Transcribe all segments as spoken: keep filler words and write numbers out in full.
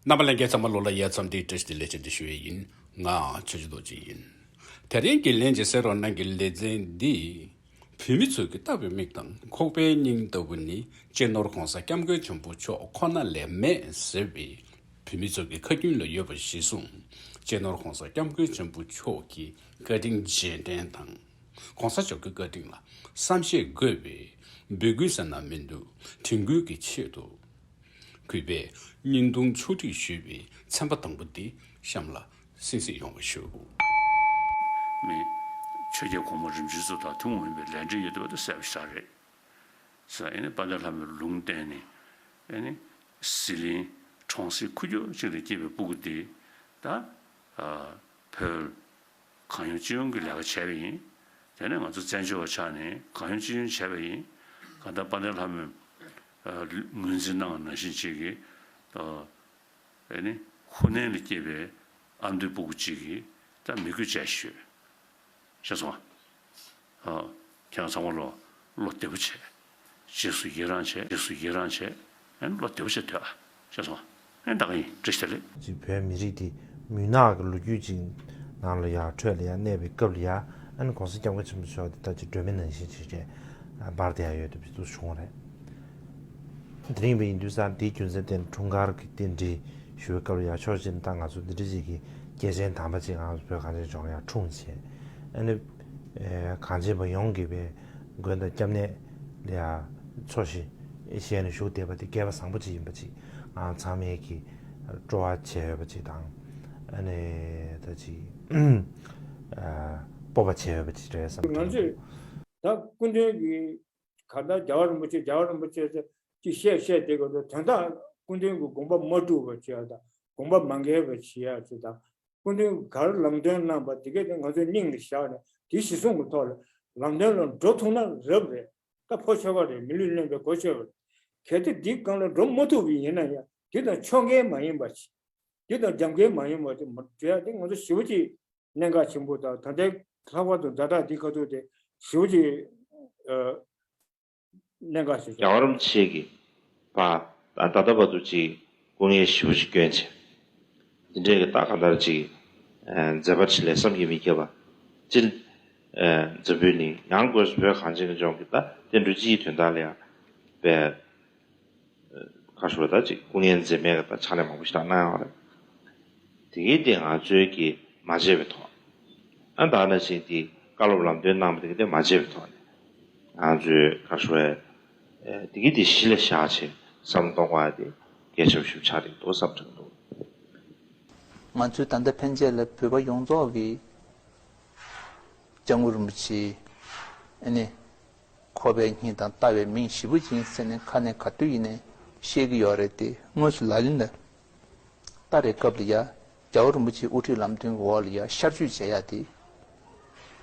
རྣམ་པ་ལྷན་རྒྱས་ཚང་མ་ལོ་ལ་ཡ་འཚམས་འདྲིའི་བཀྲ་ཤིས་བདེ་ལེགས་བཅར་འདྲི་ཞུ་ཡས་ཡིན། ང་ཆོས་རྗེ་རྡོ་རྗེ་ཡིན། དེ་རིང་གི་ལན་གཅིག་གསན་རོགས་གནང་གི་ལེ་ཚན་འདི། བོད་མི་ཚོས་ཀྱི་ལྟ་བའི་མིག་དང་ཁོག་པའི་སྙིང་ལྟ་བུ་ནི་སྤྱི་ནོར་༸གོང་ས་༸སྐྱབས་མགོན་ཆེན་པོ་མཆོག་ཁོ་ན་ལས་མེད་ཟེར་བའི་བོད་མི་ཚོ་གི་ཁ་རྒྱུན་ལ་ཡོད་པ་གཞིར་བཟུང་། སྤྱི་ནོར་༸གོང་ས་༸སྐྱབས་མགོན་ཆེན་པོ་མཆོག་གི་བཀའ་དྲིན་རྗེས་དྲན་དང་། ༸གོང་ས་མཆོག་གི་བཀའ་དྲིན་ལ་བསམ་ཤེས་དགོས་པའི་འབོད་སྐུལ་ཟེར་ན་མི་འདུག་དྲན་སྐུལ་གྱི་ཆེད་དུ། གུས་པས་བརྙན་ཐུང་ཕྱོགས་སྒྲིག་ཞུས་པའི་ཚན་པ་དང་པོ་འདི་གཤམ་ལ་གསན་གཟིགས་ཡོང་བ་ཞུ། མི། ཆོས་རྒྱལ་གོང་མ་རིམ་བྱོན་ཚོ་དང་ཐུན་མོང་མིན་པའི་ལས་འབྲེལ་ཡོད་པ་དེ་གསལ་པོ་ཞིག་རེད། ས་ཨེ་ནི་དཔལ་ལྡན་ལྷ་མོའི་ལུང་བསྟན་ནས་ཨེ་ནི་ཟི་ལིང་གྲོང་གསེབ་ཁུག་ཀྱོག་ཅིག་ལ་སྐྱེས་པའི་སྤུ་གུ་དེ་ད་བོད། གང་ཡོང་ཅི་ཡོང་གི་ལས་ཀ་བྱས་པ་ཡིན། དེ་ནས་ང་ཚོ་བཙན་བྱོལ་བ་ཆགས་ནས་གང་ཡོང་ཅི་ཡོང་བྱས་པ་ཡིན། གང་ལྟར་དཔལ་ལྡན་ལྷ་མོས་ངོས་འཛིན་གནང་བ་ནང་བཞིན་ཅིག་གིས་ཨེ་ནི་ཧུ་ནན་ལ་སྐྱེས་པའི་ཨ་མདོའི་སྤུ་གུ་གཅིག་གིས་ད་མི་རྒོད་བྱས་ཤོད། ཤེས་སོང་ཨ། ཁྱེད་རང་ཚང་མ་ལོ་བློ་བདེ་པོ་བྱས། རྗེས་སུ་ཡི་རང་བྱས། རྗེས་སུ་ཡི་རང་བྱས། ཨེ་ནི་བློ་བདེ་པོ་བྱས་སྡོད་ཨ། ཤེས་སོང་ཨ། ཨེ་ད་ག་ཡིན། བཀྲ་ཤིས་བདེ་ལེགས། ཅིག་བོད་མི་རིགས་འདི་མུན་ནག་གི་ལོ་རྒྱུས་ཅིག་ནང་ལ་ཡར་ཁྲོད་ལ་ཡར་གནས་པའི་སྐབས་ལ་ཡར་ཨ་ནི་༸གོང་ས་༸སྐྱབས་མགོན་ཆེན་པོ་མཆོག་འདི་ད་ཅིག་སྒྲོན་མེ་ནང་བཞིན་ཅིག་རེད། འབར་བསྡད་ཡ་ཡོད་དུ་བི་དུ་བྱུང་བ་རེད། དེ་རིང་བའི་ཡིན་དུས་ཙང་འདིའི་རྒྱུ་མཚན་དེ་ནི་འཁྲུངས་སྐར་གྱི་རྟེན་འབྲེལ་ཞུ་བའི་སྐབས་ལ་ཡར་ཕྱོགས་གཅིག་ནས་ད་ང་ཚོ་འདི་འདྲ་ཅིག་གི་སྐྱེས་ཆེན་དམ་པ་ཅིག་ང་ཚོ་བོད་གངས་ཅན་ལྗོངས་ལ་ཡར་འཁྲུངས་བྱས། ཨ་ནི་གངས་ཅན་པ་ཡོངས་ཀྱིས་པའི་མགོན་དང་སྐྱབས་གནས་ལ་ཡར་འཚོ་ཞིང་གཞེས་ནས་བཞུགས་བསྡད་པ་དེ་སྐལ་བ་བཟང་པོ་ཅིག་ཡིན་པ་ཅིག་ང་ཚང་མས་ཀྱི་སྤྲོ་བ་བྱས་ཡོད་པ་ཅིག་དང་། ཨ་ནི་ད་ཅིག་སྤོབས་པ་བྱས་ཡོད་པ་ཅིག་རེད་བསམ་ང་ཚོས་ད་སྐུ་མདུན་གྱི་ག་ད་རྒྱལ་བ་རིན་པོ་ཆེ་རྒྱལ་བ་རིན་པོ་ཆེ་ཟེར་ཅིག་བཤད་བཤད་དེ་ག་ད་དོན་དག་སྐུ་མདུན་གྱི་དགོངས་པ་མ་གྲུབ་པ་བྱེད་ཡ་དང་དགོངས་པ་མ་འགལ་བ་བྱེད་ཡ་ཅིག་དང་། སྐུ་མདུན་གར་ལམ་སྟོན་གནང་པ་དེ་གས་དེ་ང་ཚོའི་སྙིང་ལ་བཞག་ནས་དེ་གཞི་བཟུང་གི་ཐོག་ལ་ལམ་སྟོན་ལ་འགྲོ་ཐུབ་ན་རབ་རེད། ད་ཕོ་ཆོལ་ཁ་རེད། མི་ལུས་གླེན་པའི་གོ་ཆོད་པ་རེད། གལ་ཏེ་འདི་སྒང་ལ་འགྲོ་མ་ཐུབ་པ་ཡིན་ན་ཡང་འདི་དང་ཕྱོགས་འགལ་མ་ཡིན་པ་ཅིག་འདི་དང་རྒྱབ་འགལ་མ་ཡིན་པ་ཅིག་མ་བྱེད་ཡ་དེ་ང་ཚོ་ཞེ་པོ་ཅིག་གནད་འགག་ཆེན་པོ་དང་ད་ལྟའི་ལྷག་པར་དུ་ཛ་དྲག་འདི་ཁ་ཐུག་དེ་ཞེ་པོ་ཅིག་གནད་འགག་ཆེ་ཤོས། རྒྱལ་བ་རིན་པོ་ཆེ་གིས་ཕ་ད་ད་ལྟ་བར་དུ་ཅིག་སྐུ་ངལ་ཞེ་པོ་ཅིག་བསྐྱོན་བྱས། འདི་འདྲའི་གི་ད་ག་འདྲ་ཅིག་མཛད་པ་ཅིག་ལས་བསམ་གྱིས་མི་ཁྱབ་པ་ཅིག་འཛམ་བུའི་གླིང་ཡང་སྒོས་སུ་བོད་གངས་ཅན་གྱི་ལྗོངས་ཀྱི་ད་བསྟན་འགྲོ་སྤྱི་ཡི་དོན་དག་ལ་ཡང་བས། ཁ་ཤོར་ད་ཅིག་སྐུ་ངལ་འཛེམས་མེད་ཀྱི་ད་ཕྱག་ལས་མང་པོ་ཞིག་ད་གནང་ཡོད་རེད། དེ་གའི་སྟེང་ང་ཚོའི་གི་མ་བརྗེད་པའི་ཐོག་ཨ་ད་ནང་བཞིན་དེ་བཀའ་སློབ་ལམ་སྟོན་གནང་བ་དེ་གའི་སྟེང་མ་བརྗེད་པའི་ཐོག་ནས་ང་ཚོའི་ཁ་ཤོར་ཨེ་དེ་གའི་དེ་གཞི་ལ་བཞག་བྱས་བསམ་བློ་གཏོང་དགོས་ཡ་དེ་གལ་ཆེ་བ་ཞིག་ཆགས་འགྲིག་འདུག་བསམ་དྲན་འདུག་ང་ཚོའི་ད་ལྟ་ཕན་ཆད་ལ་བོད་པ་ཡོངས་རྫོགས་ཀྱི་སྐྱབས་མགོན་རིན་པོ་ཆེ་ཨ་ནི། ཁོ་པའི་སྙིང་དང་ལྟ་བའི་མིང་ཞེ་པོ་ཅིག་ཡིན་ཟེར་ནས་ཁ་ནས་ག་དུས་ཡིན་ནས་བཤད་ཀྱི་ཡོད་རེད་དེ། དངོས་སུ་ལག་ལེན་ལ་བསྟར་བའི་སྐབས་ལ་ཡ་རྒྱལ་བ་རིན་པོ་ཆེའི་དབུ་ཁྲིད་ལམ་སྟོན་གྱི་འོག་ལ་ཡ་ཤར་བསྐྱོད་བྱེད་ཡ་དེ་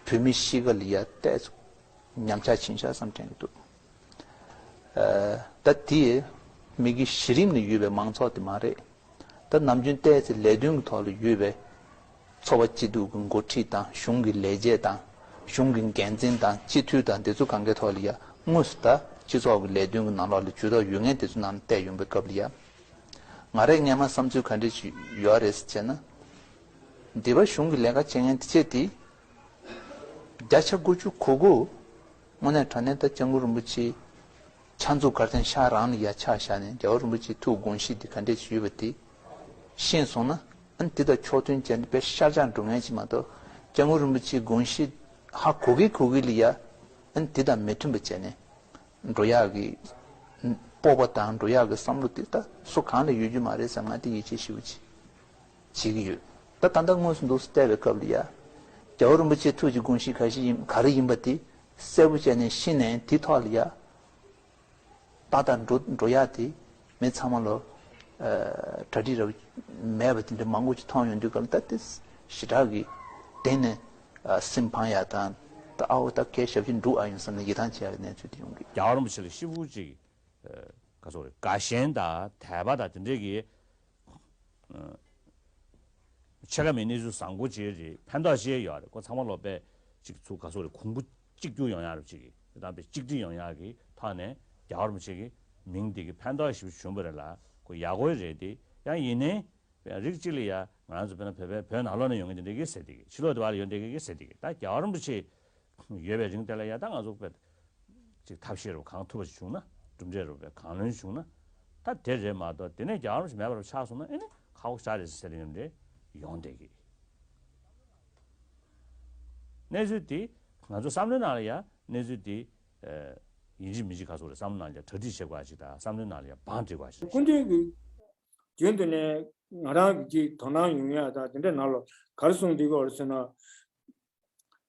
བོད་མི་གཤིས་ཀ་ལ་ཡ་ཏོག་ཙམ་ཉམས་ཆག་ཕྱིན་ཤག་བསམ་དྲན་གྱི་འདུག་ད་དེ་མི་གི་གཞི་རིམ་ནས་ཡོད་པའི་མང་ཚོགས་དེ་མ་རེད། ད་ནམ་རྒྱུན་ཏོག་ཙམ་ལས་དོན་གྱི་ཐོག་ལ་ཡོད་པའི་ཚོགས་པ་སྐྱིད་སྡུག་གི་འགོ་ཁྲིད་དང་གཞུང་གི་ལས་བྱེད་དང་གཞུང་གི་འགན་འཛིན་དང་སྤྱི་འཐུས་དང་དེ་ཚོ་གང་གའི་ཐོག་ལ་ཡ་དངོས་སུ་ད་སྤྱི་ཚོགས་ཀྱི་ལས་དོན་གྱི་ནང་ལོགས་ལ་ཇུས་གཏོགས་ཡོད་མཁན་དེ་ཚོ་ནང་ལ་བལྟས་ཡོང་པའི་སྐབས་ལ་ཡ། ང་རའི་སྔས་མ་བསམ་ཚུལ་ག་འདྲ་ཞིག་ཡོད་རེད་ཟེར་བྱས་ན། འདི་པ་གཞུང་གི་ལས་ཀ་བྱེད་མཁན་དེ་ཚོས་དེ། བརྒྱ་ཆ་དགུ་བཅུ་གོ་དགུ། དངོས་གནས་དྲང་གནས་ད་སྐྱབས་མགོན་རིན་པོ་ཆེ་ཕྱག་མཛུབ་གར་སྟེང་ཤར་རང་ལ་ཡ་ཆ་བཞག་ནས་རྒྱལ་བ་རིན་པོ་ཆེའི་ཐུགས་དགོངས་གཞི་འདི་ག་འདྲས་ཞིག་ཡོད་པ་དེ་ཤེས་སོང་ན། ཨ་ནི་འདི་དང་ཕྱོགས་མཐུན་བྱས་ནས་དཔེ་ཤར་བཞག་འགྲོ་མཁན་ཞིག་མ་གཏོགས་སྐྱབས་མགོན་རིན་པོ་ཆེའི་དགོངས་གཞི་ཧ་གོ་གི་གོ་གི་ལ་ཡ། ཨ་ནི་འདི་དང་མི་མཐུན་པ་བྱས་ནས་འགྲོ་ཡག་གི་སྤོབས་པ་དང་འགྲོ་ཡག་གི་བསམ་བློ་དེ་ད་སུ་གང་ལ་ཡོད་རྒྱུ་མ་རེད་བསམ། ང་དེ་ཡིད་ཆེས་ཞེ་པོ་ཅིག་བྱེད་ཀྱི་ཡོད། ད་ད་ལྟ་དངོས་སུ་འདུག་སེ་བལྟས་པའི་སྐབས་ལ་ཡ། རྒྱལ་བ་རིན་པོ་ཆེའི་ཐུགས་ཀྱི་དགོངས་གཞི་ག་ཞིག་ཡིན་ག་རེ་ཡིན་པ་དེ་གསལ་པོ་བྱས་ནས་ཤེས་ནས་དེ་ཐོག་ལ་ཡ། ཏག་ཏག་འགྲོ་འགྲོ་ཡག་དེ་མི་ཚང་མ་ལོ། གྲ་སྒྲིག་རབ་མེད་པ་དེ་འདྲ་མང་པོ་ཅིག་མཐོང་ཡོང་དུས་སྐབས་ལ་ད་དེ་ཞེ་དྲག་གི་དེ་ནས་སེམས་ཕངས་ཡག་དང་ད་ཨ་འོ་ད་གལ་ཞབས་ཕྱི་འགྲོ་ཨ་ཡོང་བསམ་ནས་ཡིད་ཐང་ཆད་ཡག་གི་གནས་ཚུལ་དེ་ཡོང་གི། རྒྱལ་བ་རིན་པོ་ཆེ་ལ་ཤི་བོ་ཅིག་ག་ཚོད་རེད། དགའ་ཞེན་དང་དད་པ་དང་དེ་འདྲས་ཀྱི་ཕྱེད་ཀ་མའི་གནས་ཚུལ་བཟང་པོ་ཅིག་རེད། ཕན་ཐོགས་ཅིག་ཡོད་རེད། ཁོ་ཚང་མ་ལོ་པས་ཅིག་ཚུགས་ག་ཚོད་རེད། གོང་བུ་གཅིག་གྱུར་ཡོང་ཡག་རེད་ཅིག་གི་དེ་དང་པའི་གཅིག་སྒྲིལ་ཡོང་ཡག་གི་ཐོག་ནས་རྒྱལ་བ་རིན་པོ་ཆེ་གི་མིང་འདི་གི་ཕན་ཐོགས་ཞིག་བྱུང་བ་རེད་ལ་ཁོ་ཡག་པོ་རེད་དེ། ཡང་ཡིན་ནའི་རིགས་གཅིག་ལ་ཡ་ང་རང་ཚོ་དཔེར་ན་བོད་པའི་བོད་ནང་ལོགས་ནས་ཡོང་མཁན་དེ་འདྲ་གི་ཟེར་དེ་གི། ཕྱི་ལོགས་དེ་བ་ལ་ཡོད་འདྲ་གི་ཟེར་དེ་གི། ད་རྒྱལ་བ་རིན་པོ་ཆེ་ཡོད་པའི་རིང་དེ་ལ་ཡ་ད་ང་ཚོ་དཔེ་ཅིག་ཐབས་ཤེས་རུ་གང་ཐུབ་པ་ཞིག་བྱུང་ན། གྲུབ་འབྲས་རུ་བའི་གང་ལོན་བྱུང་ན། ད་དེ་རེད་མ་གཏོགས་དེ་ནས་རྒྱལ་བ་རིན་པོ་ཆེ་མེད་པར་ཆགས་སོང་ན་ཨེ་ནི་ཁག་པོ་ཞེ་དྲག་རེད་ཟེར་ཡོང་འདྲ་ཡོང་བསྡད་གི། གནས་ཚུལ་འདི་ང་ཚོ་བསམ་བློའི་ནང་ལ་ཡ་གནས་ཚུལ་འདི་ཡིན་གཅིག་མིན་གཅིག་ག་ཚོད་རེད། བསམ་བློ་ནང་ལ་ཡ་གྲ་སྒྲིག་བྱེད་དགོས་ཅིག་དང་། བསམ་བློའི་ནང་ལ་ཡ་བང་སྒྲིག་དགོས་ཅིག། སྐུ་མདུན་གྱི་རྒྱུན་དུ་ནས་ང་རང་གི་དོ་སྣང་ཡོང་ཡ་དང་དེ་འདྲའི་ནང་ལ་ག་རེ་གསུངས་བསྡད་ཀྱི་ཡོད་རེད་ཟེར་ན།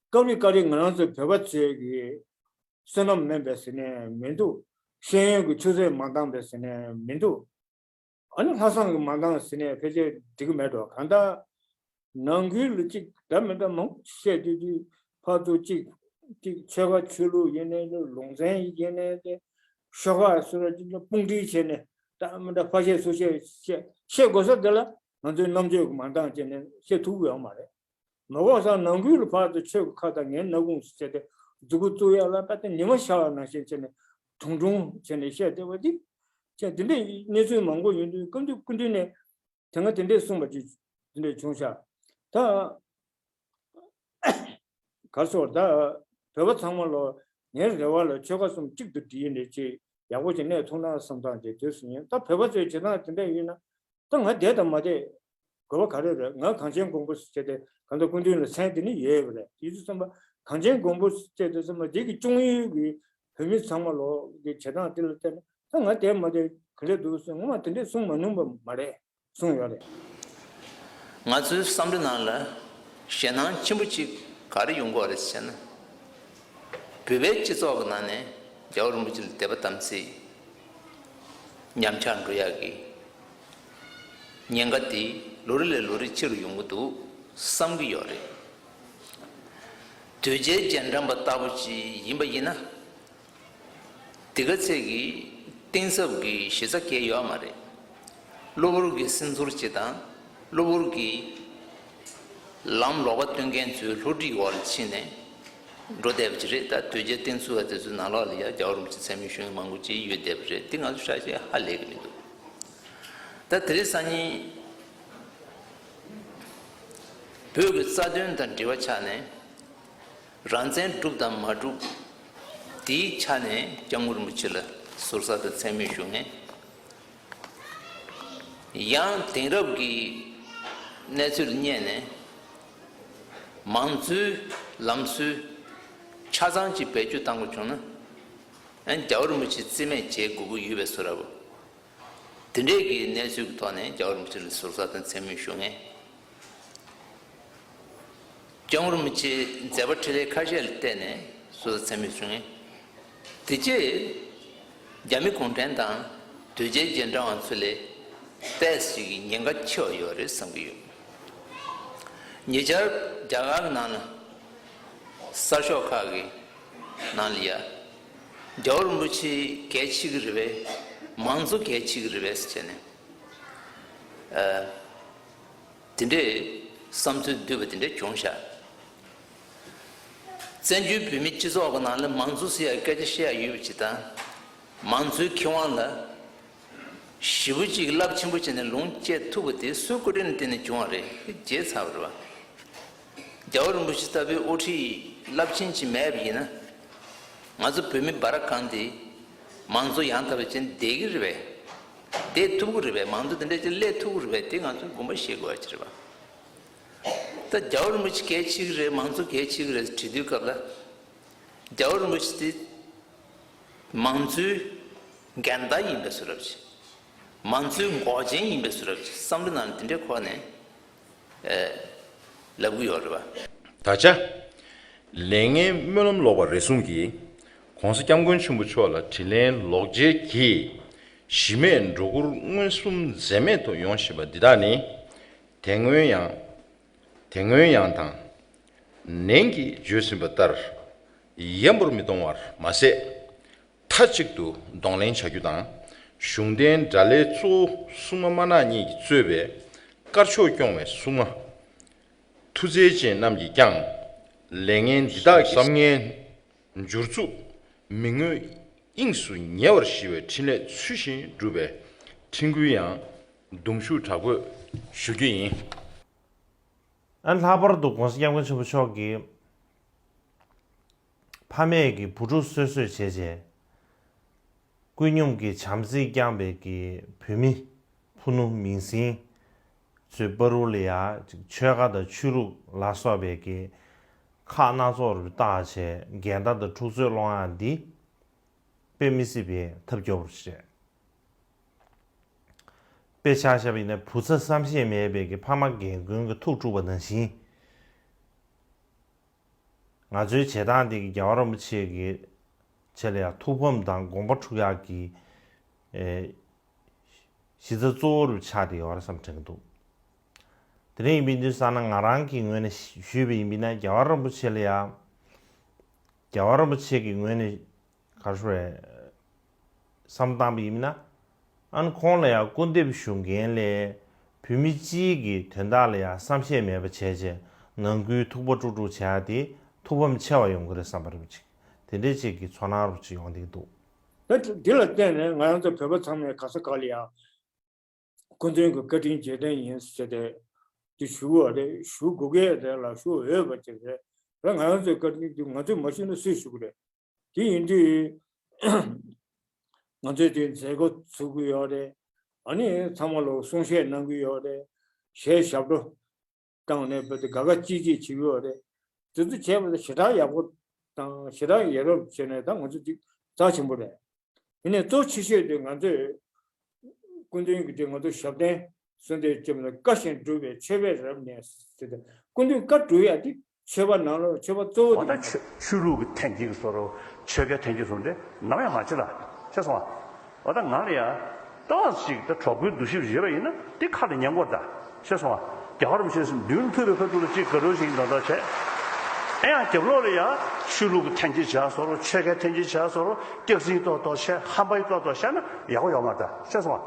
སྐབས་རེ་སྐབས་རེ་ང་རང་ཚོ་བོད་པ་ཚོས་ཀྱི་བསོད་ནམས་དམན་པས་ཟེར་ནས་མི་འདུག། ཤེས་ཡོན་གྱི་ཆུ་ཚད་མ་འདང་པས་ཟེར་ནས་མི་འདུག། ཨ་ནི་ལྷག་བསམ་གྱི་མ་འདང་ཟེར་ནས་ཕལ་ཆེར་འགྲིག་གི་མེད་འགྲོ། གང་ལྟར་ནང་ཁུལ་ལ་ཅིག་འདྲ་མི་འདྲ་མང་པོ་བཤད་དུས་དུས་ཕར་ཚུར་ཅིག་ཅིག་ཆོལ་ཁ་ཆོས་ལུགས་ཡིན་ནའི་ལུང་ཚན་ཡིན་ནའི་ཏེ་ཤོག་ཁག་སོ་སོ་ཅིག་ལ་དཔུང་སྒྲིག་བྱས་ནས་འདྲ་མི་འདྲ་ཕར་བཤད་ཚུར་བཤད་བཤད་བཤད་དགོས་ས་དེ་ལ་ང་ཚོའི་རྣམ་དཔྱོད་ཀྱི་མ་འདང་བྱས་ནས་བཤད་ཐུབ་ཀྱི་ཡོད་མ་རེད། མ་གོ་ས་ནང་ཁུལ་ལ་ཕར་ཚུར་ཆོས་ཀྱི་ཁ་དང་ངན་སྣ་ཁུང་ཟེར་ཏེ་མཛུ་གུ་བཙུགས་ཡ་ལ་ད་ལྟ་ཉི་མ་ཤར་བ་ནང་བཞིན་བྱས་ནས་ཁྲུང་ཁྲུང་བྱས་ནས་བཤད་བསྡད་པ་འདི་བྱས། དེ་འདྲའི་གནས་ཚུལ་མང་པོ་ཡོང་དུས་སྐབས་དུས་སྐུ་མདུན་ནས་དེ་སྔ་དེ་འདྲས་གསུངས་པ་ཅིག་དེ་འདྲས་བྱུང་ཤག། ད་གར་སོང་ད་བོད་པ་ཚང་མ་ལོ་ངའི་རེ་བ་ལ་ཆོལ་ཁ་གསུམ་གཅིག་ཏུ་སྒྲིལ་ནས་ཅིག་ཡག་པོ་ཅིག་གནས་ཐུབ་ན་བསམ་སྟངས་དེ་དུས་སུ་ཡིན། ད་བོད་པ་ཚོའི་བྱེད་སྟངས་དེ་འདྲ་ཡིན་ན། ད་ང་བསྡད་དང་མ་བསྡད་དགོས་པ་ག་རེ་རེད། ང་གངས་ཅན་མགོན་པོ་ཟེར་ཏེ་གང་ལྟར་སྐུ་མདུན་ལ་མཚན་དེ་ནི་ཡོད་པ་རེད། དེ་ཚོ་བསམ་པ་གངས་ཅན་མགོན་པོ་ཟེར་ཏེ་བསམ་པ་འདི་གི་སྐྱོང་ཡུལ་གྱི་བོད་མི་ཚང་མ་ལོ་གི་བྱེད་སྟངས་དེ་ལ་བལྟས་ན་ད་ང་བསྡད་མ་བསྡད་ག་འདྲ་འདུག་ཟེར་ངོ་མ་དེ་འདྲས་གསུངས་མ་མྱོང་པ་མ་རེད། གསུངས་ཡོད་རེད། ང་ཚོའི་བསམ་བློའི་ནང་ལ་ཞེད་སྣང་ཆེན་པོ་གཅིག་ག་རེ་ཡོང་གི་ཡོད་རེད་ཟེར་ན། བོད་པའི་སྤྱི་ཚོགས་ཀྱི་ནང་ནས་རྒྱལ་བ་རིན་པོ་ཆེ་ལ་དད་པ་དམ་ཚིག་ཉམས་ཆག་འགྲོ་ཡག་གི་ཉེན་ཁ་དེ་ལོ་རེ་ལས་ལོ་རེ་ཆེ་རུ་ཡོང་གི་འདུག་བསམ་གྱི་ཡོད་རེད། དོལ་རྒྱལ་རྗེས་འབྲང་པ་ལྟ་བུ་ཅིག་ཡིན་པ་ཡིན་ན། དེ་ག་ཚད་ཀྱི་གཏིང་ཟབ་ཀྱི་གཞི་རྩ་གལ་ཡོད་མ་རེད། གློ་བུར་གྱི་སེམས་ཚོར་ཅིག་དང་གློ་བུར་གྱི་ལམ་ལོག་པ་སྟོན་མཁན་ཚོའི་བསླུ་བྲིད་འོག་ལ་ཕྱིན་ནས་འགྲོ་བསྡད་པ་ཅིག་རེད། ད་དོལ་རྒྱལ་བསྟེན་ཚུལ་བ་དེ་ཚོའི་ནང་ལོགས་ལ་ཡ་རྒྱལ་བ་རིན་པོ་ཆེ་མཚན་སྨད་ཞུ་མཁན་མང་པོ་ཅིག་ཡོད་བསྡད་པ་རེད། དེ་ང་ཚོ་ཧྲ་ཞེ་ཧ་ལས་ཀྱི་མི་འདུག། ད་དེ་རིང་སང་ཉིན་བོད་ཀྱི་རྩ་དོན་དང་འབྲེལ་བ་ཆགས་ནས། རང་བཙན་སྒྲུབ་དང་མ་སྒྲུབ་དེའི་ཆ་ནས་སྐྱབས་མགོན་རིན་པོ་ཆེ་ལ་ཟུར་ཟ་དང་མཚན་སྨད་ཞུ་མཁན། ཡང་དེང་རབས་ཀྱི་གནས་ཚུལ་ལ་བསྙད་ནས་མང་གཙོའི་ལམ་སྲོལ་ཆ་ཚང་ཅིག་བེད་སྤྱོད་བཏང་དགོས་བྱུང་ན། ཨ་ནི་རྒྱལ་བ་རིན་པོ་ཆེ་རྩིས་མེད་བྱེད་དགོས་ཀྱི་ཡོད་པའི་བཟོ་འདྲ་བོ། དེ་འདྲས་ཀྱི་གནས་ཚུལ་གྱི་ཐོག་ནས་རྒྱལ་བ་རིན་པོ་ཆེ་ལ་ཟུར་ཟ་དང་མཚན་སྨད་ཞུ་མཁན། སྐྱབས་མགོན་རིན་པོ་ཆེའི་མཛད་པ་འཕྲིན་ལས་ཁ་ཤས་ལ་བལྟས་ནས་ཟུར་ཟ་མཚན་སྨད་ཞུ་མཁན། དེ་རྗེས་རྒྱ་མི་གུང་ཁྲན་དང་དོལ་རྒྱལ་རྗེས་འབྲང་བ་ཚོ་ལས་ཏོག་ཙམ་ཉེན་ཁ་ཆེ་བ་ཡོད་རེད་བསམ་གྱི་ཡོད། ཉེ་ཆར་རྒྱ་གར་གྱི་ནང་ལ་གསར་ཤོག་ཁག་གི་ནང་ལ་ཡ། རྒྱལ་བ་རིན་པོ་ཆེ་གལ་ཆེ་གི་རེད་པས། མང་གཙོ་གལ་ཆེ་གི་རེད་པས་ཟེར་བྱས་ནས། ཨ། དེ་འདྲའི་བསམ་ཚུལ་བསྡུས་པ་དེ་འདྲ་བྱུང་ཤག། བཙན་བྱོལ་བོད་མིའི་སྤྱི་ཚོགས་ཀྱི་ནང་ལ་མང་གཙོ་ཟེར་ཡ་སྐད་ཆ་བཤད་ཡ་ཡོད་པ་ཅིག་དང་། མང་གཙོའི་ཁེ་དབང་ལ་ཞེ་པོ་ཅིག་རླབས་ཆེན་པོ་བྱས་ནས་ལོངས་སྤྱད་ཐུབ་པ་དེ་སུའི་སྐུ་དྲིན་ལ་བརྟེན་ནས་བྱུང་བ་རེད། བརྗེད་ཚར་བ་རེད་པ། རྒྱལ་བ་རིན་པོ་ཆེ་ལྟ་བུའི་དབུ་ཁྲིད་རླབས་ཆེན་ཅིག་མེད་པ་ཡིན་ན། ང་ཚོ་བོད་མི་འབའ་ར་གང་དེ་མང་གཙོ་ཡང་དག་པ་ཅན་བསྡད་ཀྱི་རེད་པས། བསྡད་ཐུབ་ཀྱི་རེད་པས། མང་གཙོ་དེ་འདྲ་ཅིག་སླེབས་ཐུབ་ཀྱི་རེད་པས། དེ་ང་ཚོས་དགོངས་པ་བཞེས་དགོས་པ་ཅིག་རེད་པ། ད་རྒྱལ་བ་རིན་པོ་ཆེ་གལ་ཆེ་གི་རེད། མང་གཙོ་གལ་ཆེ་གི་རེད་དྲི་དུས་སྐབས་ལ། རྒྱལ་བ་རིན་པོ་ཆེ་དེ་མང་གཙོའི་འགལ་ཟླ་ཡིན་པའི་བཟོ་འདྲ་ཅིག། མང་གཙོའི་འགོག་རྐྱེན་ཡིན་པའི་བཟོ་འདྲ་ཅིག། བསམ་བློ་ནང་དེ་འདྲའི་ཁོག་ནས་ལབ་གི་ཡོད་རེད་པ། ད་ཆ། ལས་ངན་སྨོན་ལམ་ལོག་པ་རེ་ཟུང་གིས་༸གོང་ས་༸སྐྱབས་མགོན་ཆེན་པོ་མཆོག་ལ་དྲིན་ལན་ལོག་འཇལ་གྱིས། གཞི་མེད་སྒྲོ་སྐུར་མངོན་སུམ་འཛེམས་མེད་དུ་ཡོང་བཞིན་པ་འདི་དག་ནི། དེ་སྔོན་ཡང་། དེ་སྔོན་ཡང་དང་། ནན་གྱིས་བརྗོད་ཟིན་པ་ལྟར། ཡ་འབུར་མི་གཏོང་བར་མ་ཟད། མཐའ་གཅིག་ཏུ་གདོང་ལེན་བྱ་རྒྱུ་དང་། གཞུང་འབྲེལ་དགྲ་ལྷའི་གཙོ་བོ་སྲུང་མ་དམར་ནག་གཉིས་ཀྱིས་གཙོས་པའི་དཀར་ཕྱོགས་སྐྱོང་བའི་སྲུང་མ། མཐུ་རྩལ་ཅན་རྣམས་ཀྱིས་ཀྱང་། ལས་ངན་འདི་དག་གི་བསམ་ངན་འགྱུར་རྩུབ་མི་མངོན་དབྱིངས་སུ་ཉེ་བར་ཞི་བའི་འཕྲིན་ལས་ཚུལ་བཞིན་སྒྲུབ་པའི་འཕྲིན་བསྐུལ་ཡང་ གདུང་ཤུགས་དྲག་པོས་ཞུ་རྒྱུ་ཡིན། ཨ་ལྷག་པར་དུ་༸གོང་ས་༸སྐྱབས་མགོན་ཆེན་པོ་མཆོག་གིས་ཕ་མས་ཀྱི་བུ་ཕྲུག་གསོད་གསོད་བྱས་རྗེས། ཀུན་སྙོམས་ཀྱི་བྱམས་བརྩེས་བསྐྱངས་པའི་གི་བོད་མི་ཕུ་ནུ་མིང་སྲིང་ཚོའི་བར་དུ་ལ་ཡ་ཆོལ་ཁ་དང་ཆོས་ལུགས་ལ་སོགས་པའི་གི་ཁག་སྣ་ཚོགས་རུ་བཏགས་བྱས་འགལ་ཟླ་དང་འཁྲུག་རྩོད་སློང་ཡ་འདི་དཔེ་མི་སྲིད་པའི་ཐབས་སྐྱོ་པོ་རེད། དཔེ་ཆ་བཞག་པ་ཡིན་ན་བུ་ཚ་བསམ་ཤེས་མེད་པའི་གི་ཕ་མ་རྒན་རྒོན་གྱི་ཐུགས་དཀྲུགས་པ་ནང་བཞིན། ང་ཚོའི་བྱེད་སྟངས་འདི་གི་རྒྱལ་བ་རིན་པོ་ཆེ་གི་ཆེད་ལ་ཡང་ཐུགས་ཕམ་དང་དགོངས་པ་འཁྲུག་ཡག་གི་ཨེ་གཞི་རྩ་གཙོ་བོ་རུ་ཆགས་བསྡད་ཡོད་རེད་བསམ་དྲན་གྱི་འདུག་དེ་རིང་ཡིན་པའི་དུས་ཙམ་ན་ང་རང་གི་ངོས་ནས་ཞུས་པ་ཡིན་པས་ན་རྒྱལ་བ་རིན་པོ་ཆེ་ལ་ཡང་རྒྱལ་བ་རིན་པོ་ཆེ་གི་ངོས་ནས་ག་རེ་ཞུ་དགོས་རེད། བསམ་བཏང་པ་ཡིན་ན། ཨ་ནི་ཁོང་ལ་ཡང་སྐུར་འདེབས་ཞུ་མཁན་ལས་བོད་མི་སྤྱིའི་གི་དོན་དག་ལ་ཡང་བསམ་ཤེས་མེད་པ་བྱས་རྗེས་ནང་ཁུལ་ཐུག་པ་དཀྲུག་དཀྲུག་བྱས་ཏེ་ཐུགས་ཕམ་ཆེ་བ་ཡོང་གི་རེད་བསམ་པ་རེད་པ་ཅིག་དེ་འདྲས་ཅིག་གི་ཚོར་སྣང་རུ་ཅིག་ཡོང་བསྡད་ཀྱི་འདུག་ད་འདི་ལ་བརྟེན་ནས་ང་རང་ཚོ་བོད་པ་ཚང་མས་ག་ས་ག་ལ་ཡང་སྐུ་མདུན་གྱི་བཀའ་དྲིན་རྗེས་དྲན་ཡིན་ཟེར་ཏེ་འདི་ཞུ་བ་རེད། ཞུ་དགོས་ཀྱི་རེད་ལ་ཞུ་འོས་པ་ཅིག་རེད། ད་ང་རང་ཚོའི་བཀའ་དྲིན་འདི་ང་ཚོས་མ་ཞུས་ན་སུས་ཞུ་གི་རེད། དེ་ཡིན་དུས་ང་ཚོས་དེ་མཛད་སྒོ་ཚུགས་ཀྱི་ཡོད་རེད། ཨ་ནི་ཚང་མ་ལ་གསུང་བཤད་གནང་གི་ཡོད་རེད། གཞས་ཞབས་བྲོ་བཏང་ནས་བོད་དེ་དགའ་དགའ་སྐྱིད་སྐྱིད་བྱེད་ཀྱི་ཡོད་རེད། དེ་ཚོ་བྱས་པ་དང་ཞེ་དྲག་ཡག་པོ་དང་ཞེ་དྲག་ཡ་རབས་བྱས་ནས་ད་ང་ཚོ་ཅིག་རྩ་ཆེན་པོ་རེད། དེ་ནས་གཙོ་ཆེ་ཤོས་དེ་ང་ཚོས་སྐུ་མདུན་གྱི་དེ་ང་ཚོ་ཞབས་བརྟན་གསོལ་འདེབས་བཅས་པ་བཀའ་བཞིན་སྒྲུབ་པའི་མཆོད་པས་རབ་གནས་ཟེར་ཏེ་སྐུ་མདུན་བཀའ་སྒྲུབ་ཡ་དེ་མཆོད་པ་ནང་ལོགས་མཆོད་པ་གཙོ་བོ་འོ་དེ་ད་ཡིན། ཆོས་ཆོས་ལུགས་ཀྱི་འཐེན་འཁྱེར་གྱི་བཟོ་འདྲ་ཆོལ་ཁའི་འཐེན་འཁྱེར་བཟོ་འདྲ་ནམ་ཡང་མ་བྱེད་ལ་ཤེས་སོང་ཨ། འོ་ད་ང་ལ་ཡ་ཏོག་ཙམ་ཅིག་ད་གྲོགས་པོའི་འདུ་ཤེས་ཡོད་པ་ཡིན་ན་དེ་ཁ་ལ་ཉན་དགོས་ད་ཤེས་སོང་ཨ། རྒྱལ་བ་རིན་པོ་ཆེ་མདུན་ཐུག་པའི་ཁ་ཐུག་ལ་ཅིག་དགའ་སྤྲོ་ཞིག་འདོན་ཐབས་བྱས། ཨེ་ཡང་རྒྱབ་ལོགས་ལ་ཡ་ཆོས་ལུགས་ཀྱི་འཐེན་འཁྱེར་བྱས་བཟོ་འདྲ་ཆོལ་ཁའི་འཐེན་འཁྱེར་བྱས་བཟོ་འདྲ་སྐྱག་རྫུན་ཏོག་ཏོག་བཤད་ཧམ་པ་ཡི་ཏོག་ཏོག་བཤད་ན་ཡག་པོ་ཡོད་མ་རེད་ད་ཤེས་སོང་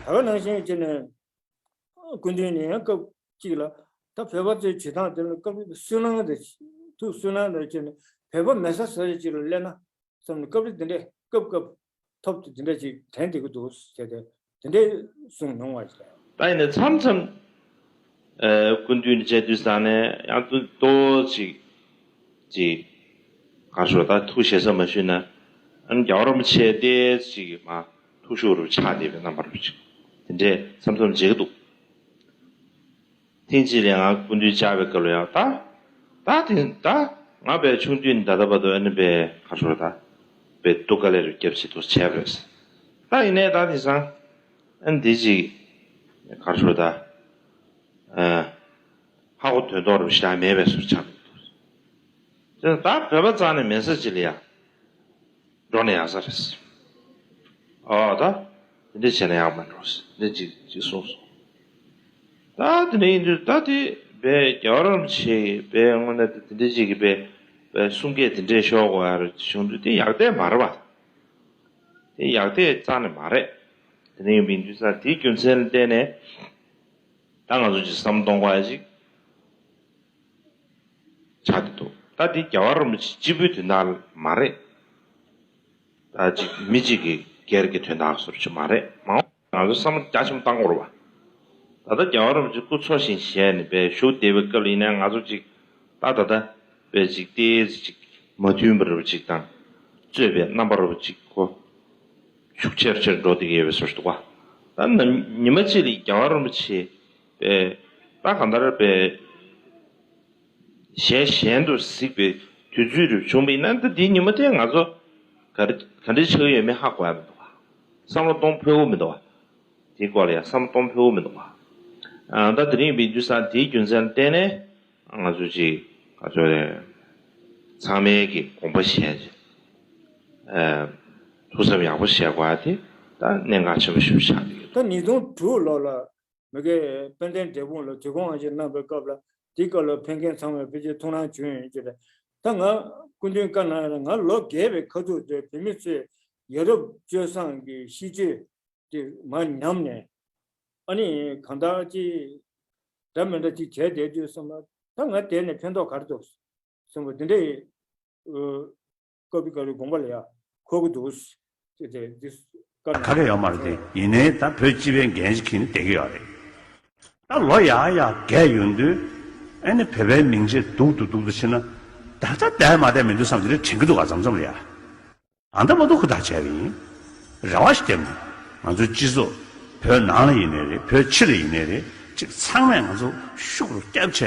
ཨ། ད་ག་ནང་བཞིན་བྱས་ནས་སྐུ་མདུན་ནས་ཡང་སྐབས་གཅིག་ལ་ད་བོད་པ་ཚོའི་བྱེད་སྟངས་དེ་ལ་སྐབས་རེ་སུན་སྣང་དང་ཐུགས་སུན་སྣང་དང་བྱས་ནས་བོད་པ་མེད་ས་ས་ཆ་གཅིག་ལ་སླེབས་ན་བསམ་ནས་སྐབས་རེ་དེ་འདྲས་སྐབས་སྐབས་ཐོབ་ཏེ་དེ་འདྲས་ཅིག་དྲན་བསྡད་ཀྱི་འདུག་ཟེར་ཏེ་དེ་འདྲས་གསུངས་མྱོང་བ་ཞིག་རེད། ད་ཡིན་ནའི་མཚམས་མཚམས་ཨ་སྐུ་མདུན་མཇལ་དུས་ཙང་ནས་ཡང་ཏོག་ཙམ་ཅིག་ཅིག་ག་རེ་ཞུ་ད་ཐུགས་ཞེ་ས་མ་ཞུས་ན་ཨ་ནི་རྒྱལ་བ་རིན་པོ་ཆེ་ཏོག་ཙམ་ཅིག་མ་ཐུགས་ཤུགས་རུ་ཆག་བསྡད་པའི་རྣམ་པ་རུ་ཅིག་དེ་འདྲས་མཚམས་མཚམས་མཇལ་གྱི་འདུག་ཐེངས་གཅིག་ལ་ང་སྐུ་མདུན་བཅར་བའི་སྐབས་ལ་ཡང་ད་ད་དེ་ད་ང་དཔེ་ཆུང་དུས་ནས་ད་ལྟ་བར་དུ་ཨ་ནི་དཔེ་ག་རེ་ཞུ་ད་དཔེ་སྡུག་དཀའ་ལས་རུ་བརྒྱབ་བྱས་འདུག་བྱས་པ་རེད། ད་ཡིན་ནའི་ད་དེང་སང་ཨ་ནི་འདི་ཅིག་ག་རེ་ཞུ་ད། ཧ་གོ་དོན་རྟོགས་རུ་ཞེ་དྲག་མེད་པའི་བཟོ་ཆགས་འདུག་ད་བོད་པ་རྩ་ནས་མེད་ས་ཅིག་ལ་ཡ་འགྲོ་ན་ཡག་ས་རེད། ཨོ་ད་དེ་འདྲས་བྱས་ན་ཡག་མ་འགྲོ་ཟེར་འདི་ཅིག་ཅིག་གསུངས་སོང་། ད་དེ་འདྲ་ཡིན་དུས་ད་དེ་བས་རྒྱལ་བ་རིན་པོ་ཆེ་བས་དངོས་གནས་དེ་འདྲས་ཅིག་གི་བས་བས་གསུང་སྐད་དེ་འདྲས་ཤོར་དགོས་ཡ་རུ་བྱུང་དུས་དེ་ཡག་བལྟས་མ་རེད་པ། དེ་ཡག་བལྟས་རྩ་ནས་མ་རེད། དེ་འདྲ་ཡིན་པ་ཡིན་དུས་ཙང་དེའི་རྒྱུ་མཚན་ལ་བརྟེན་ནས། ད་ང་ཚོ་ཅིག་བསམ་གཏོང་དགོས་ཡ་ཅིག་ཆགས་ཀྱི་འདུག་ད་འདི་རྒྱལ་བ་རིན་པོ་ཆེ་གཅིག་པུའི་དོན་དག་མ་རེད། ད་ཅིག་མི་གཅིག་གི་སྒེར་གྱི་དོན་དག་སོར་ཆུད་མ་རེད་མ་འོངས་ང་ཚོ་བསམ་བློ་རྒྱ་ཆེན་པོ་བཏང་དགོས་རེད་བ། ད་ལྟ་རྒྱལ་བ་རིན་པོ་ཆེ་སྐུ་འཚོ་ཞིང་གཞེས་ནས་པའི་བཞུགས་བསྡད་པའི་སྐབས་ལ་ཡིན་ན་ང་ཚོ་ཅིག་ད་ད་ལྟ་པའི་ཅིག་ཏོག་ཙམ་ཅིག་མ་མཐུན་པ་རེད་བ་ཅིག་དང་རྩོད་པའི་རྣམ་པ་རེད་བ་ཅིག་གོ་ཤུགས་ཆེར་ཆེར་འགྲོ་བསྡད་ཀྱི་ཡོད་པའི་བཟོ་ཞིག་འདུག་བ། ད་ནམ་ཉི་མ་གཅིག་ལ་རྒྱལ་བ་རིན་པོ་ཆེ་པས་ད་གང་ལྟར་པས་གཞན་གཞན་དུ་གཟིགས་པའི་དུས་ཚོད་རེ་བྱུང་བ་ཡིན་ན་ད་འདིའི་ཉི་མ་དེ་ང་ཚོ་ག་རེ་ག་འདྲ་ཆགས་ཀྱི་ཡོད་མེད་ཧ་གོ་ཡ་མི་འདུག་བ། བསམ་བློ་གཏོང་ཕོད་པོ་མི་འདུག་བ། དེའི་སྐོར་ལ་ཡང་བསམ་བློ་གཏོང་ཕོད་པོ་མི་འདུག་བ། ཨ་ད་དེ་རིང་ཡིན་པའི་དུས་སང་དེའི་རྒྱུ་མཚན་ལ་བརྟེན་ནས་ང་ཚོ་ཅིག་ག་ཚོད་རེད། ཚང་མའི་གི་དགོངས་པ་བཞེས་བྱས། ཨ་ཐུགས་བསམ་ཡག་པོ་བཞེས་དགོས་ཡ་དེ་ད་གནད་འགག་ཆེན་པོ་ཞིག་ཆགས་ཀྱི་ཡོད། ད་ཉིས་སྟོང་དྲུག་ལོ་ལ་མི་དགེ་དཔལ་ལྡན་འབྲས་སྤུངས་ལ་དུས་འཁོར་དབང་ཆེན་གནང་བའི་སྐབས་ལ་དེའི་སྐབས་ལ་ཕེབས་མཁན་ཚང་མས་ཕལ་ཆེར་ཐུགས་སྣང་བྱུང་ཡོད་ཀྱི་རེད། ད་ང་སྐུ་མདུན་བཀའ་གནང་ཡ་ལ་ང་ལོ་རྒས་པའི་ཁ་ཐུག་དེ་བོད་མི་ཚོས་ཡ་རབས་སྤྱོད་བཟང་གི་ཤིས་བརྗོད་དེ་མར་ཉམས་ནས་ཨ་ནི་གང་ལྟར་ཅིག་འདྲ་མི་འདྲ་ཅིག་བྱས་བསྡད་དུས་སོང་ན་ད་ང་དེ་ནས་ཕན་ཐོགས་ག་རེ་འདུག་གསུངས་པ་འདི་འདྲ་ཡིན། ཀ་བི་ཀ་རུའི་དགོངས་པ་ལ་ཡ་གོ་གི་འདུག་དེ་དེ་འདི་ག་ག་གེ་ཡོད་མ་རེད་དེ། ཡིན་ནའི་ད་བོད་སྤྱི་པའི་འགན་ཅིག་འཁྱེར་ནས་བསྡད་ཀྱི་ཡོད་རེད། ད་ལོ་ཡར་ཡར་རྒས་ཡོང་དུས་ཨ་ནི་བོད་པའི་མིང་ཆེ་སྡུག་ཏུ་སྡུག་ཏུ་ཕྱིན་ན་ད་ལྟ་བསྡད་མ་བསྡད་མི་འདུག་བསམ་གྱི་རེད། དྲན་གྱི་འདུག་ག་མཚམས་མཚམས་ལ་ཡ། ཨ་འདྲ་མ་གཏོགས་ཧུར་ཐག་བྱས་པ་ཡིན། རེ་བ་ཞིག་བརྒྱབ་ནས་ང་ཚོའི་སྤྱི་ཚོགས་བོད་ནང་ལ་ཡིན་ནའི་རེད། བོད་ཕྱི་ལ་ཡིན་ནའི་རེད། ཅིག་ཚང་མས་ང་ཚོ་ཤུགས་རུ་བརྒྱབ་བྱས་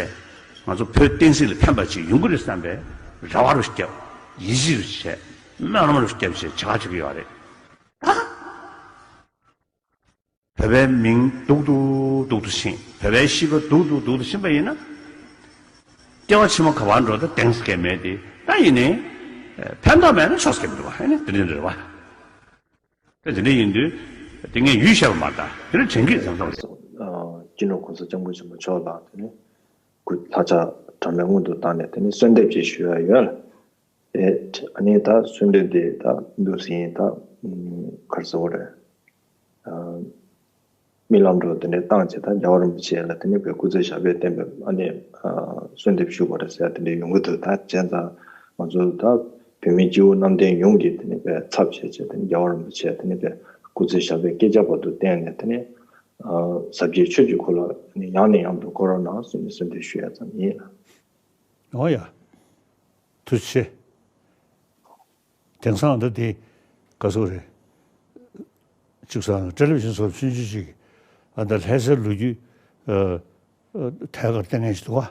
ང་ཚོ་བོད་བསྟན་སྲིད་ལ་ཕན་པ་ཅིག་ཡོང་གི་རེད་བསམ་པའི་རེ་བ་རུ་བརྒྱབ། ཡིད་ཆེས་རུ་བྱས། སྨོན་ལམ་རུ་བརྒྱབ་བྱས་བྱ་བ་བྱེད་ཀྱི་ཡོད་རེད། ད་བོད་པའི་མིང་སྡུག་ཏུ་སྡུག་ཏུ་ཕྱིན། བོད་པའི་གཤིས་ཀ་སྡུག་ཏུ་སྡུག་ཏུ་ཕྱིན་པ་ཡིན་ན། སྐྱེ་བ་ཕྱི་མ་ག་པར་འགྲོ་ད་གདེང་ས་གས་མེད་དེ། ད་ཡིན་ནའི་ཕན་ཐོགས་མེད་ན་ཆོག་ས་གས་མི་འདུག་བ། ཨ་ནི་དེ་འདྲ་རེད་བ། ད་དེ་འདྲ་ཡིན་དུས་དེ་ངས་ཡུལ་བཤད་པ་མ་རེད། ད་དེ་འདྲ་དྲན་གྱི་ཙམ་ཙམ་རེད། སྤྱི་ནོར་གོང་ས་སྐྱབས་མགོན་ཆེན་པོ་མཆོག་ལ་དེ་ནི་སྐུ་ལྷ་ལྕགས་དྲ་མའི་སྔོན་དུ་བཏང་ནས་དེ་ནི་གསོལ་འདེབས་ཅིག་ཞུ་ཡ་ཡོད་ལ། ཨེ། ཨ་ནི་ད་གསོལ་འདེབས་དེ་ད་འདུག་སེ་ཡིན། ད་ག་རེ་ཟེར་དགོས་རེད། རྨི་ལམ་འགྲོ་དེ་འདྲའི་བཏང་བྱས་ད་རྒྱལ་བ་རིན་པོ་ཆེ་ལ་དེ་ནི་བའི་སྐུ་ཚེ་ཞབས་པད་བརྟན་པའི་ཨ་ནི་གསོལ་འདེབས་ཞུ་དགོས་རེད་ཟེར་ཡ་དེ་འདྲའི་ཡོང་གི་འདུག་ད་བྱས་ཙང་ང་ཚོ་ད་བོད་མི་སྤྱི་བོ་གནམ་བསྟན་ཡོངས་ཀྱིས་དེ་ནི་བའི་ཚབ་བྱས་བྱས་དེ་ནི་རྒྱལ་བ་རིན་པོ་ཆེ་དེ་ནི་བའི་སྐུ་ཚེ་ཞབས་པད་བསྐལ་བརྒྱ་བར་དུ་བརྟན་ནས་དེ་ནི་ཟབ་རྒྱས་ཆོས་ཀྱི་འཁོར་ལོ་ཡང་ནས་ཡང་དུ་བསྐོར་རོགས་གནང་ཟེར་ནས་གསོལ་འདེབས་ཞུ་ཡ་ཙམ་ཡིན། འོ་ཡ། ཐུགས་རྗེ་ཆེ། དེང་སང་འདི་དེ་ག་ཚོད་རེད། གཅིག་སང་ཊེ་ལི་བི་ཤན་སོགས་ཆུང་ཆུང་ཅིག་ཨ་ད་ལྷ་སའི་ལོ་རྒྱུས་ཨ་ཨ་ཐད་ཀར་བསྟན་མཁན་ཞིག་འདུག་ག་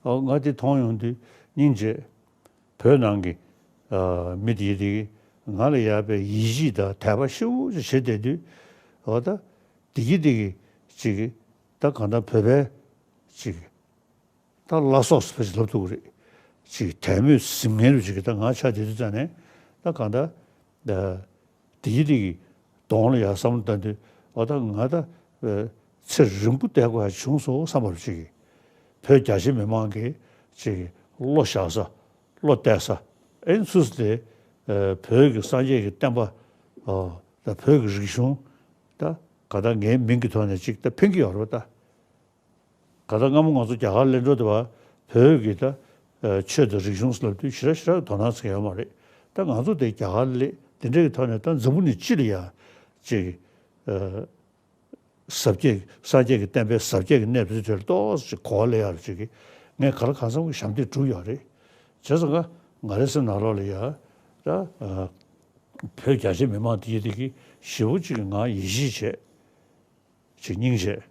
ཨ་ང་དེ་མཐོང་ཡོང་དུས་སྙིང་རྗེ། བོད་ནང་གི་ཨ་མི་དེ་དེ་ང་ལ་ཡག་པའི་ཡིད་ཆེས་དང་དད་པ་ཞེ་པོ་ཅིག་བྱེད་བསྡད་དུས་ཨ་ད་དེ་གི་དེ་གི་ཅིག་ད་གང་ལྟར་བོད་པའི་ཅིག་ད་བླ་སྲོག་ཟེར་བ་ཞིག་ལབ་ཐུབ་ཀྱི་རེད། ཅིག་དད་མོས་ཟིན་མཁན་རུ་ཅིག་གི་ད་ང་ཆ་དེ་དུས་ཙང་ནས་ད་གང་ལྟར་ད་དེ་ཡི་དེ་གི་གདོང་ལ་ཡར་བསམ་བློ་བཏང་དུས་ཨ་ད་ང་ད་ཚེ་རིང་པོ་བསྡད་དགོས་ཡ་བྱུང་སོང་བསམ་པ་རུ་ཅིག་གི་བོད་རྒྱ་ཆེ་མི་མང་གི་ཅིག་བློ་བཞག་ས་བློ་གཏད་ས་ཨེ་ཚུལ་དེ་བོད་ཀྱི་སངས་རྒྱས་ཀྱི་བསྟན་པ་ད་བོད་ཀྱི་རིག་གཞུང་ད་ག་ད་ངའི་མིང་གི་ཐོག་ནས་ཅིག་ད་ཕན་གྱི་ཡོད་རེད་པ་ད། ག་ད་སྔ་མོ་ང་ཚོ་རྒྱ་གར་སླེབས་འགྲོ་དུས་བ་བོད་ཀྱི་ད་ཆོས་དང་རིག་གཞུང་ལབ་དུས་ཞེ་དྲག་ཞེ་དྲག་དོ་སྣང་ཚད་ཡོད་མ་རེད། ད་ང་ཚོ་དེ་རྒྱ་གར་སླེབས་དེ་འདྲའི་གི་ཐོག་ནས་ད་འཛམ་བུ་གླིང་སྤྱི་ལ་ཡ་ཅིག་ཟབ་རྒྱས་སངས་རྒྱས་ཀྱི་བསྟན་པའི་ཟབ་རྒྱས་ཀྱི་གནས་ཚུལ་དེར་ཏོག་ཙམ་གོ་བ་ལེན་ཡག་ཅིག་གི་ངས་ག་ལ་གང་འཚམ་གྱི་ཞབས་འདེགས་བསྒྲུབས་ཡོད་རེད། བྱས་ཙང་ང་ང་རའི་སེམས་ནང་ལོགས་ལ་ཡ་ད་བོད་རྒྱ་ཆེ་མི་མང་དེ་ཡི་དེ་གི་ཞེ་པོ་ཅིག་གི་ང་ཡིད་ཆེས་བྱས། ཅིག་སྙིང་རྗེ།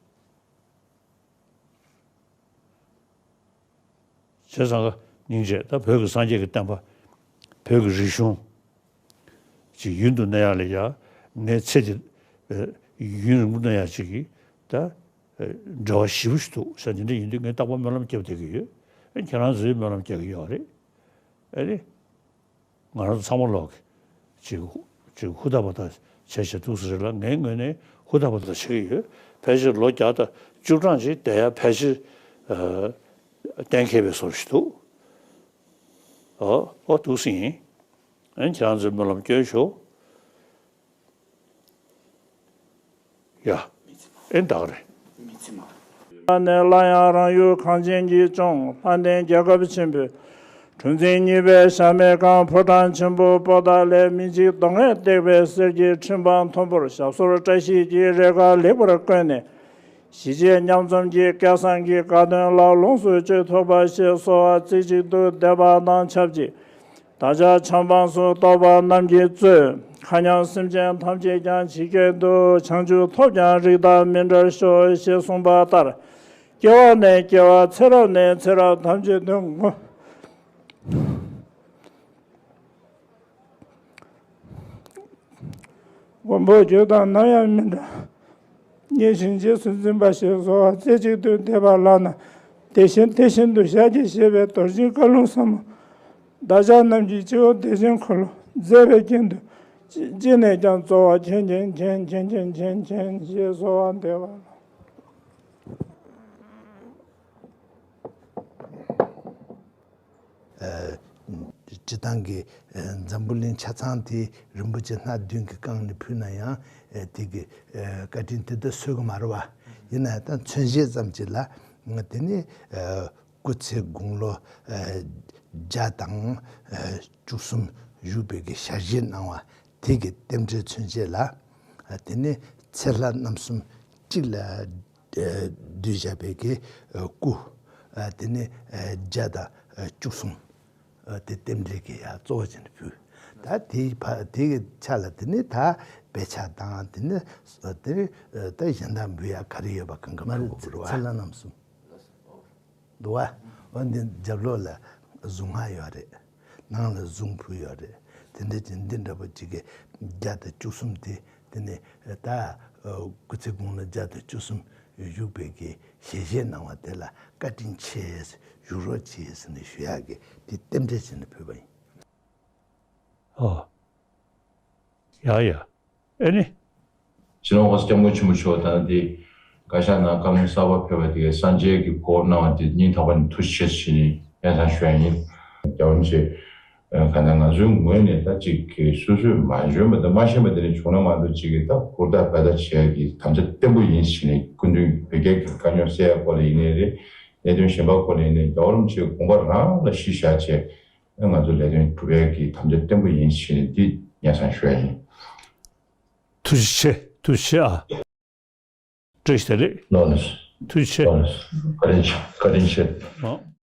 བྱས་ཙང་ཀ་སྙིང་རྗེ་ད་བོད་ཀྱི་སངས་རྒྱས་ཀྱི་བསྟན་པ་བོད་ཀྱི་རིག་གཞུང་ཅིག་ཡུན་དུ་གནས་ཡག་ལ་ཡ་ངའི་ཚེ་འདི་ཡུན་རིང་པོ་གནས་ཡག་ཅིག་གི་ད་འབྲེལ་བ་ཞེ་པོ་ཞིག་འདུག་ཟེར་དེ་འདྲ་ཡིན་དུས་ངས་རྟག་པར་སྨོན་ལམ་རྒྱབ་བསྡད་ཀྱི་ཡོད། ཨེ་ཁྱེད་རང་ཚོས་སྨོན་ལམ་རྒྱག་གི་ཡོད་རེད། ཨེ་རེད། ང་རང་ཚོ་ཚང་མ་ལོག་གི་ཅིག་ཅིག་ཧུར་ཐག་པ་ཐག་བྱས་བྱས་འདུག་ཟེར་རེད་ལ་ངའི་ངོས་ནས་ཧུར་ཐག་པ་ཐག་བྱེད་ཀྱི་ཡོད། ཕལ་ཆེར་ལོ་བརྒྱ་དང་བཅུ་གྲངས་ཅིག་བསྡད་ཡ་ཕལ་ཆེར་གཏན་འཁེལ་བའི་བཟོ་ཞིག་འདུག་ཨོ་ཨོ་འདུག་སེ་ཡིན། ཨེ་ཁྱེད་རང་ཚོས་སྨོན་ལམ་སྐྱོན་ཤོག་ཡ། ཨེ་འདག་རེད། ནས་སླར་ཡང་རང་ཡུལ་གངས་ཅན་གྱི་ལྗོངས་ལྷ་ལྡན་རྒྱལ་ཁབ་ཆེན་པོའི་གྲུ་འཛིན་གཉིས་པའི་གཤམ་མེ་སྒང་ཕོ་བྲང་ཆེན་པོ་པོ་ཏཱ་ལའི་མི་འཇིགས་གདོང་ལྔས་བཏེགས་པའི་གསེར་གྱི་ཁྲི་འཕང་མཐོན་པོར་ཞབས་སོར་བཀྲ་ཤིས་ཀྱི་རེ་ཁཱ་ལེགས་པར་བཀོན་ནས། གཞིས་བྱེས་མཉམ་འཛོམས་ཀྱི་སྐལ་བཟང་གི་དགའ་སྟོན་ལ་ལོངས་སུ་སྤྱོད་ཐུབ་པ་ཞེས་གསོལ་བ་རྩེ་གཅིག་ཏུ་འདེབས་པ་དང་ཆབས་ཅིག་བདག་ཅག་ཆབ་འབངས་སུ་གཏོགས་པ་རྣམས་ཀྱིས་གཙོས་མཁའ་མཉམ་སེམས་ཅན་ཐམས་ཅད་ཀྱང་ཇི་སྐད་དུ་བྱང་ཆུབ་ཐོབ་ཀྱང་རིགས་བདག་མི་འདྲར་ཤོག་ཞེས་གསུངས་པ་ལྟར། སྐྱེ་བ་ནས་སྐྱེ་བ་ཚེ་རབས་ནས་ཚེ་རབས་ཐམས་ཅད་དུ་ངོ་། མགོན་པོ་ཁྱོད་དང་ནམ་ཡང་མི་འབྲལ། མཉེས་ཤིང་རྗེས་སུ་འཛིན་པ་ཞེས་གསོལ་བ་རྩེ་གཅིག་ཏུ་འདེབས་པ་ལགས་ན། དེ་བཞིན་དེ་བཞིན་དུ་ཞལ་གྱིས་བཞེས་པའི་རྡོ་རྗེའི་བཀའ་ལུང་ཟབ་མོ། བདག་ཅག་རྣམས་ཀྱི་སྤྱི་བོ་བདེ་ཆེན་འཁོར་ལོ་མཛད་པའི་རྒྱན་དུ། ཅི་ཅི་ནས་ཀྱང་སྩོལ་བ་མཁྱེན་མཁྱེན་མཁྱེན་མཁྱེན་མཁྱེན་མཁྱེན་ཞེས་གསོལ་བ་འདེབས་པ་ལགས། ཨ། སྤྱིར་བཏང་གི་ཨ་འཛམ་བུ་གླིང་ཆ་ཚང་དེ་རིན་པོ་ཆེ་སྣ་བདུན་གྱིས་བཀང་ནས་ཕུལ་ན་ཡང་ཨ་དེ་གི་ཨ་བཀའ་དྲིན་དེ་ལྟར་གསོས་ཀྱི་མ་རེད་བ། ཡིན་ན་ཡང་ད་མཚོན་བྱེད་ཙམ་ཅིག་ལ་ང་དེ་ནི་ཨ་ སྐུ་ཚེ་དགུང་ལོ་ཨ་བརྒྱ་དང་ཨ་བཅུ་གསུམ་བཞུགས་པའི་གི་ཞལ་བཞེས་གནང་བ་དེ་གི་རྟེན་འབྲེལ་མཚོན་བྱེད་ལ། ཨ་དེ་ནས་ཚེ་ལྷ་རྣམ་གསུམ་གཅིག་ལ་ཨ་བསྡུས་བཞག་པའི་གི་ཨ་སྐུ། ཨ་དེ་ནས་ཨ་བརྒྱ་དང་ཨ་བཅུ་གསུམ། ཨ་དེ་རྟེན་འབྲེལ་གྱི་ཡ་གཙོ་བོ་བྱས་ནས་ཕུལ། ད་དེའི་ཕ་དེ་གི་ཆ་ལ་དེ་ནས་ད་དཔེ་ཆ་དང་དེ་ནས་དེ་ནས་ད་གཞན་དག་འབུལ་ཡ་ག་རེ་ཡོད་པ་གང་ག་མ་རེད། ཕུལ་དགོས་རེད་བ། ཚེ་ལྷ་རྣམ་གསུམ་འདུག་བ། འོ་འདི་རྒྱབ་ལོགས་ལ་གཟུངས་སྔགས་ཡོད་རེད། ནང་ལ་གཟུངས་ཕུལ་ཡོད་རེད། དེ་འདྲ་ཅིག་འདི་འདྲ་པོ་ཅིག་གི་བརྒྱ་དང་བཅུ་གསུམ་དེ་དེ་ནས་ད་སྐུ་ཚེ་དགུང་ལོ་བརྒྱ་དང་བཅུ་གསུམ་བཞུགས་པའི་གི་ཞལ་བཞེས་གནང་བ་དེ་ལ་བཀའ་དྲིན་ཆེ་བཞུགས་རོགས་གྱིས་ཟེར་ནས་ཞུ་ཡག་གི་དེ་རྟེན་འབྲེལ་བྱས་ནས་ཕུལ་བ་ཡིན། ཨོ། ཡ་ཡ། ཨེ་ནི། སྤྱི་ནོར་༸གོང་ས་༸སྐྱབས་མགོན་ཆེན་པོ་མཆོག་ད་ལྟ་དེ་བཀའ་ཤག་ནང་བཀའ་བློན་གསར་པ་ཕེབས་པ་དེ་གའི་སངས་རྒྱས་ཀྱི་གོ་སྐབས་གནང་བ་དེ་སྙིང་ཐག་པ་ནས་ཐུགས་རྗེ་ཆེ་ཞེས་ནས་སྙན་སེང་ཞུ་ཡ་ཡིན། རྒྱལ་བ་རིན་པོ་ཆེ། གང་ལྟར་ང་ཚོའི་ངོས་ནས་ད་ཅིག་གི་སོ་སོས་མ་འཇོན་པ་དང་མ་ཤེས་པ་དེ་འདྲ་བྱུང་ན་མ་གཏོགས་ཅིག་གི་ད་ཧུར་ཐག་འབད་ཐག་བྱེད་ཡ་གི་དམ་བཅའ་བརྟན་པོ་ཡིན་ཞེས་ནས་སྐུ་མདུན་བོད་རྒྱ་གི་དཀའ་རྙོག་སེལ་ཡ་སྐོར་ལ་ཡིན་ནའི་རེད། གནད་དོན་གཞན་པ་སྐོར་ལ་ཡིན་ནའི་རྒྱལ་བ་རིན་པོ་ཆེའི་དགོངས་པ་རང་ལ་གཞི་བཞག་བྱས། ང་ཚོ་ལས་དོན་སྒྲུབ་ཡས་ཀྱི་དམ་བཅའ་བརྟན་པོ་ཡིན་ཞེས་ནས་འདི་སྙན་སེང་ཞུ་ཡ་ཡིན། ཐུགས་རྗེ་ཆེ། ཐུགས་རྗེ་ཆེ་ཨ། བཀྲ་ཤིས་བདེ་ལེགས། ལགས་ལགས། ཐུགས་རྗེ་ཆེ། ལགས་ལགས། བཀའ་དྲིན་ཆེ། བཀའ་དྲིན་ཆེ། ཨ།